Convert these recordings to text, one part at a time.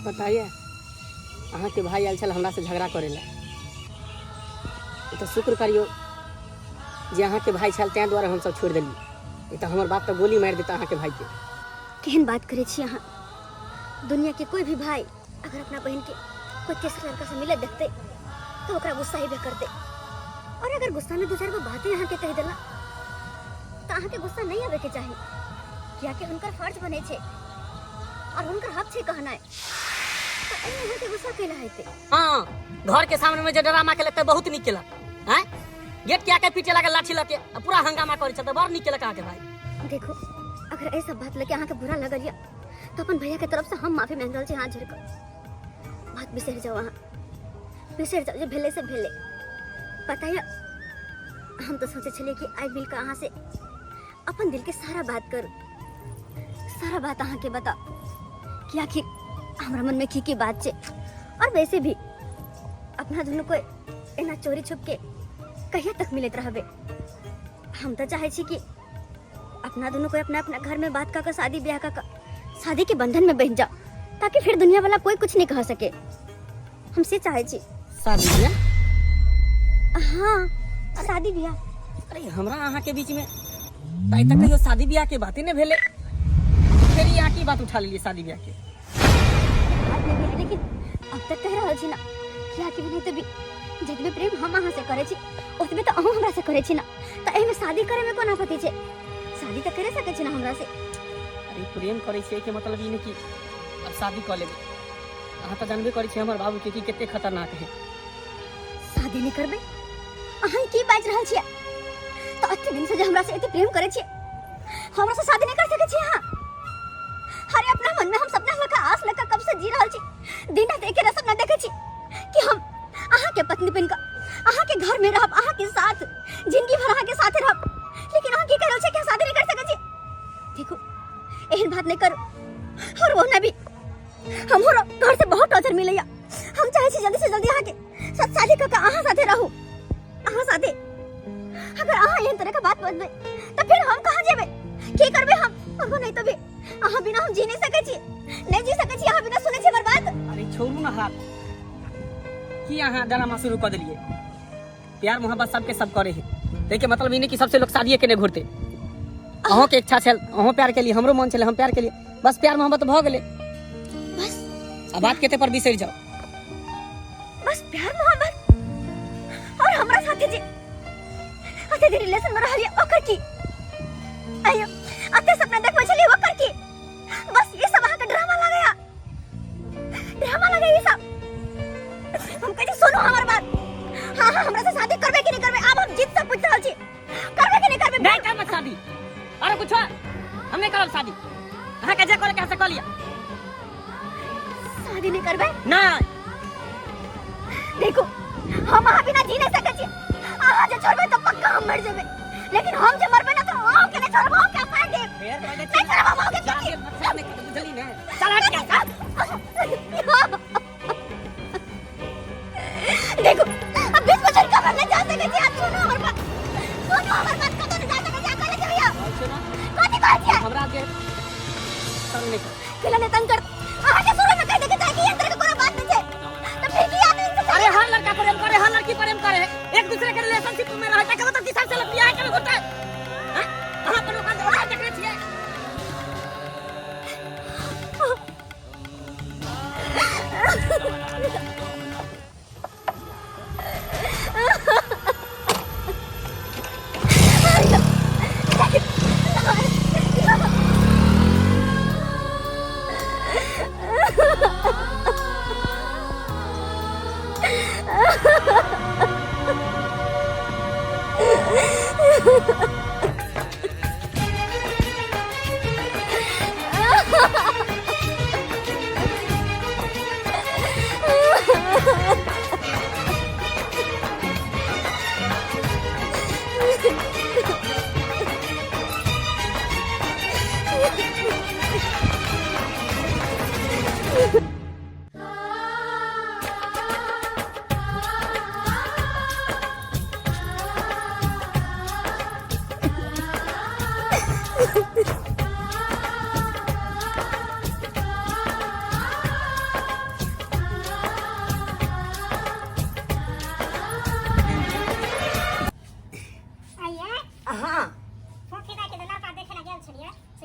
पता यऽ अहाँके भाई आयल छल हमरासँ झगड़ा करै लए। ई तऽ शुक्र करियौ जे अहाँके भाई छल, ताहि दुआरे हमसब छोड़ि देलियै, नहि तऽ हमर बाप तऽ गोली मारि देता अहाँके भाईके। केहन बात करै छी अहाँ? दुनिया के कोई भी भाई अगर अपना बहन के कोई तेसर लड़का से मिलत देखते तो ओकरा गुस्सा ही करते, और अगर गुस्सा में दू चार गो बातें अहाँ के कह देला तो अहाँ के गुस्सा नहीं आवे के चाही, कियाकि हुनकर फर्ज बने छे और हुनकर हक छे कहनाइ, तो एहिमे अहाँ के गुस्सा केला हेतै? हाँ, घर के सामने में जे ड्रामा केलक तऽ बहुत नीक केलक। आँय, गेट के आके पीटे लागल लाठी लके आ पूरा हंगामा करै छल, तऽ बड़ नीक केलक अहाँके भाई। देखो, अगर एहि सब बात लेके अहाँ के बुरा लगल या तो अपन भैया के तरफ से हम माफी मांग रहल छी हाथ जोड़ कऽ। बात बिसरि जाओ, अहाँ बिसरि जाओ, जे भेलै से भेलै। पता यऽ, हम तो सोचे छलियै कि आइ मिल कऽ अहाँ से अपन दिल के सारा बात करू, सारा बात अहाँ के बताओ कि आखिर हमरा मन में की की बात छै। और वैसे भी अपना दुनू को एना चोरी छुप के कहिया तक मिलत रहबे? हम तो चाहे छी कि अपना दोनों को अपना अपना घर में बात कर शादी ब्याह का शादी के बंधन में बंध जाओ, ताकि फिर दुनिया वाला कोई कुछ नहीं कह सके। हम से चाहे छी। शादी ब्याह? हाँ, शादी ब्याह। अरे हमरा अहाँ के बीच में आइ तक कहियो शादी ब्याह के बाते नहीं भेले, फिर यहाँ की बात उठा लेलिए शादी ब्याह के? बात नहीं भेले, लेकिन अब तक कह रहल छी ना किया कि नहीं तो भी जतबे प्रेम हम अहाँ से करे छी ओतबे तो अहूँ हमरा से करे छी ना, तो एहिमे शादी करे में कोन आपत्ति छै? शादी तऽ करे सकै छी ना हमरा से। अरे प्रेम करे छियै के मतलब ई नहीं कि अब शादी कऽ लेबै। अहाँ तऽ जानबे करै छियै हमर बाबू के कि कते खतरनाक है। शादी नहीं करबै? अहाँ की बाजि रहल छियै? तऽ एते दिन से जे हमरा से एते प्रेम करे छियै, हमरा से शादी नहीं कर सकै छियै अहाँ? अरे अपना मन में हम सपना लगा आस लगा कब से जी रहल छी, दिन रात एके सपना देखे छी कि हम अहाँ के पत्नी बन कऽ अहाँ के घर में रहब, अहाँ के साथ जिंदगी भर अहाँ के साथे रहब, लेकिन अहाँ की कर रहल छी कि शादी नहीं कर सकै छी? देखो, एहन बात नहीं करू। और वो ना भी हमरो घर से बहुत टॉर्चर मिलैया, हम चाहे छी जल्दी से जल्दी अहाँ के साथ शादी कऽ के अहाँ साथे रहू, अहाँ साथे। अगर अहाँ एहन तरह के बात बजबै तऽ फिर हम कहाँ जेबै, की करबै हम? और वो नहीं तो भी अहाँ बिना हम जी नहीं सकै छी, नहीं जी सकै छी अहाँ बिना। सुनै छी हमर बात? अरे छोड़ू ना हाथ, की अहाँ ड्रामा शुरू कऽ देलियै? प्यार मोहब्बत सबके सब करे है, देखिए मतलब ई नहीं कि सबसे लोग शादिये के नहीं घुरते। अहों के इच्छा छल, अहों प्यार के लिए, हमरो मन छल हम प्यार के लिए, बस प्यार मोहब्बत भऽ गेलै बस। आ बात केते पर बिसरि जाओ। बस प्यार मोहब्बत? और हमरा साथे जे अते दिन रिलेशन में रहलियै ओकर की? आयो अते सपना देखबै छलियै ओकर की? बस ये सब अहाँ के ड्रामा लगैया, ड्रामा लगैया ये सब। हम कहै छी सुनू हमर बात। हाँ हाँ, हमरा से शादी करबै कि नहीं करबै? आब हम जिद से पूछ रहल छी, करबै कि नहीं करबै? नहीं करब शादी। अरे कुछ हम नहीं करब शादी, अहाँ के जे करे के से कऽ लिअ। शादी नहीं करबै? नहीं। देखो, हम अहाँ बिना जी नहीं सकै छी। अहाँ जे छोड़बै तऽ पक्का हम मर जेबै, लेकिन हम जे मरबै ना तऽ अहाँ के नहीं छोड़ब, अहाँ के मार देब। नहीं छोड़ब हम अहाँ के। बुझली ने? चल हट के चल। देखो, अब बीच में छोड़ के हम नहीं जा सकै छी। आप सुनो हमर बात, सुनो हमर बात, कतौ नहीं जा सकै छी। अकेले जेबै? कथी कहै छियै? हमरा के तंग नहीं कर। केला नहीं तंग कर? अहाँ के शुरू में कह दे के चाहे कि एहन तरह के कोनो बात नहीं छै, तो फिर की आदमी से? अरे हर लड़का प्रेम करे, हर लड़की प्रेम करे, एक दूसरे के रिलेशनशिप में रहे, ताके मतलब किसान से बियाह के होता है? हैं? अहाँ पर लोग ओकरा देखने छियै?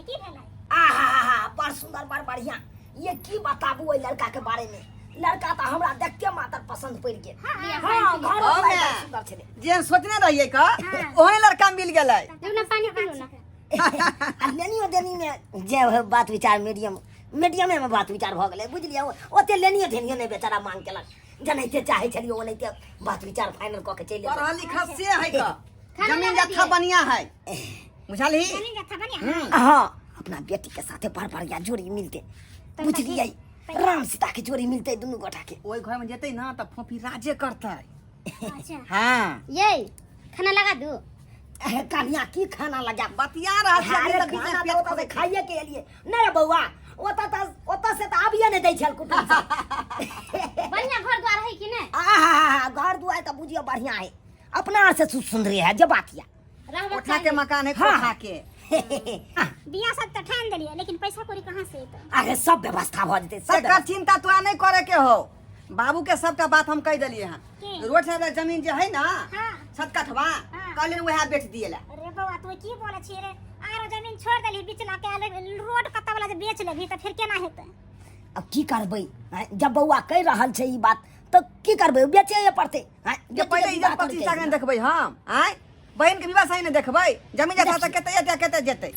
से की भेलै? आहा बड़ सुंदर बड़ बढ़िया। ये की बताबू ओहि लड़का के बारे में, लड़का तऽ हमरा देखते मात्र पसंद पड़ि गेल। हाँ, घर हाँ, बड़ माय। सुंदर छलै। जेहन सोचने रहियै का ओहने लड़का मिल गेलै। जब ना पानी पीलू ना। आ लेनियो देनी में जे होय बात विचार मीडियम मीडियमे में बात विचार भऽ गेलै, बुझलियै? ओते लेनियो देनियो नहि बेचारा मांग केलक, जेनाहिते चाहै छलियै ओनाहिते बात विचार फाइनल कऽ के चलि एलियै। पढ़ल लिखल से है का, खाना जमीन लगा जत्था दिए। बढ़िया है, बुझलही? जमीन जत्था बढ़िया। हाँ, अपना बेटी के साथे बड़ बढ़िया जोड़ी मिलते, बुझलियै? राम सीता के जोड़ी मिलते दुनू गोटा के। ओहि घर में जेतै ना तऽ फोफी राजे करतै। अच्छा। हाँ। ये खाना लगा दू। अरे कनिया की खाना लगा बतिया रहल छै। अरे अभी तऽ बीच खाना में तऽ पेट ओतऽ से खोलै। खाइए के एलियै नहि रे बौआ, ओतऽ तऽ ओतऽ से तऽ आबिये नहि दै छल कुटुम्ब सब। बढ़िया घर द्वार है कि नहीं? आहा घर दुआर तऽ बुझियौ बढ़िया है, अपना से सुंदरी है जे बात या। रहबक कोठा के चाही। मकान है। हाँ। कोठा के। बियाह सब तऽ ठान देलियै, लेकिन पैसा कौड़ी कहाँ से एतै? अरे सब व्यवस्था भऽ जेतै, सब एकर व्यवस्था। चिंता तोरा नहि करे के हो, बाबू के सबटा बात हम कहि देलियै हन। की? रोड साइड वाला जमीन जे है ना, हाँ। छत कठवा, हाँ। कहलियन वएह बेच दिए ला। अरे बौआ तू की बोलै छी रे, आरो जमीन छोड़ देली बिचला के, अलग रोड कत्ता वाला जे बेच लेबही तऽ फेर केना हेतै? अब की करबै आँय, जब बौआ कहि रहल छै ई बात तऽ की करबै, बेचैए पड़तै आँय, जे बेटीके पहिले विवाह इज्जत प्रतिष्ठा करके के ने देखबै हम, आँय बहन के विवाह सही ने देखबै, जमीन जथा तऽ कते एतै कते जेतै।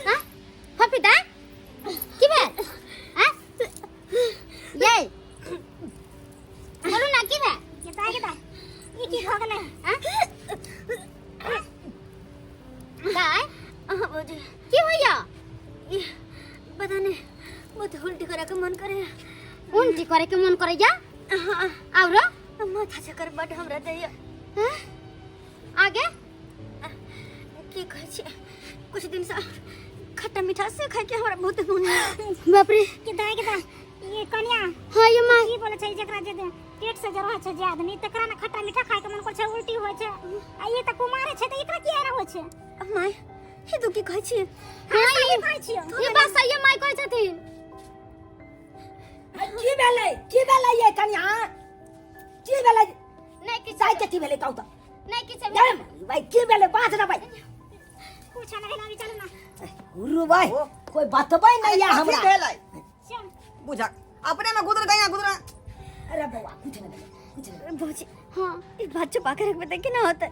हाँ? फफीदा की भेल? हाँ? ये बोलू ना की भेल? गेदा गेदा ई की भऽ गेलै? हाँ? दाय अहाँ बजे की होइया? पता नहीं, बहुत उल्टी करे के मन करे। उल्टी करे के मन करैया? हाँ। और माथा चक्कर बड हमरा दैया। हाँ? आगे की कहै छी, कुछ दिन से खट्टा मीठा से खाय के हमरा बहुत मन है। बाप रे। के दाय के दाय ये कन्या। हाँ ये माँ की बोले छै, जकरा जे पेट से जरवा छै जे आदमी तकरा ने खट्टा मीठा खाय के मन कर छै, उल्टी होय छै, आ ये त कुमारे छै त एकरा की एना होय छै? माय हे तू की कहै छी? हां ये कहै छियो, ये बात सही माय कहै छथिन। की भेलै, की भेलै ये कन्या, की भेलै? नहीं किछ। जाय के की भेलै कहू तऽ? नहीं किछ। जाय भाई की भेलै बाज ना भाई। कुछ ना भेलै, अभी चलू ना। गुरु भाई कोई बतबै नहीं या कथी हमरा। भेलै? चल बुझक अपने में गुदर गया गुदर। अरे बौआ कुछ नहीं भेलै, कुछ नहीं। भौजी हाँ ई बात छुपा के रखबै तऽ केना होतै?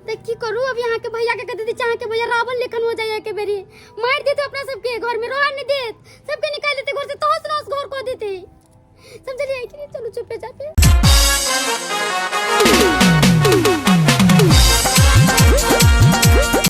त की करू अभी अहाँ के भैया के कह दीदी, अहाँ के भैया रावण लेखन हो जाइए के बेरी मार देत, अपना सबके घर में रह नहीं देत, सब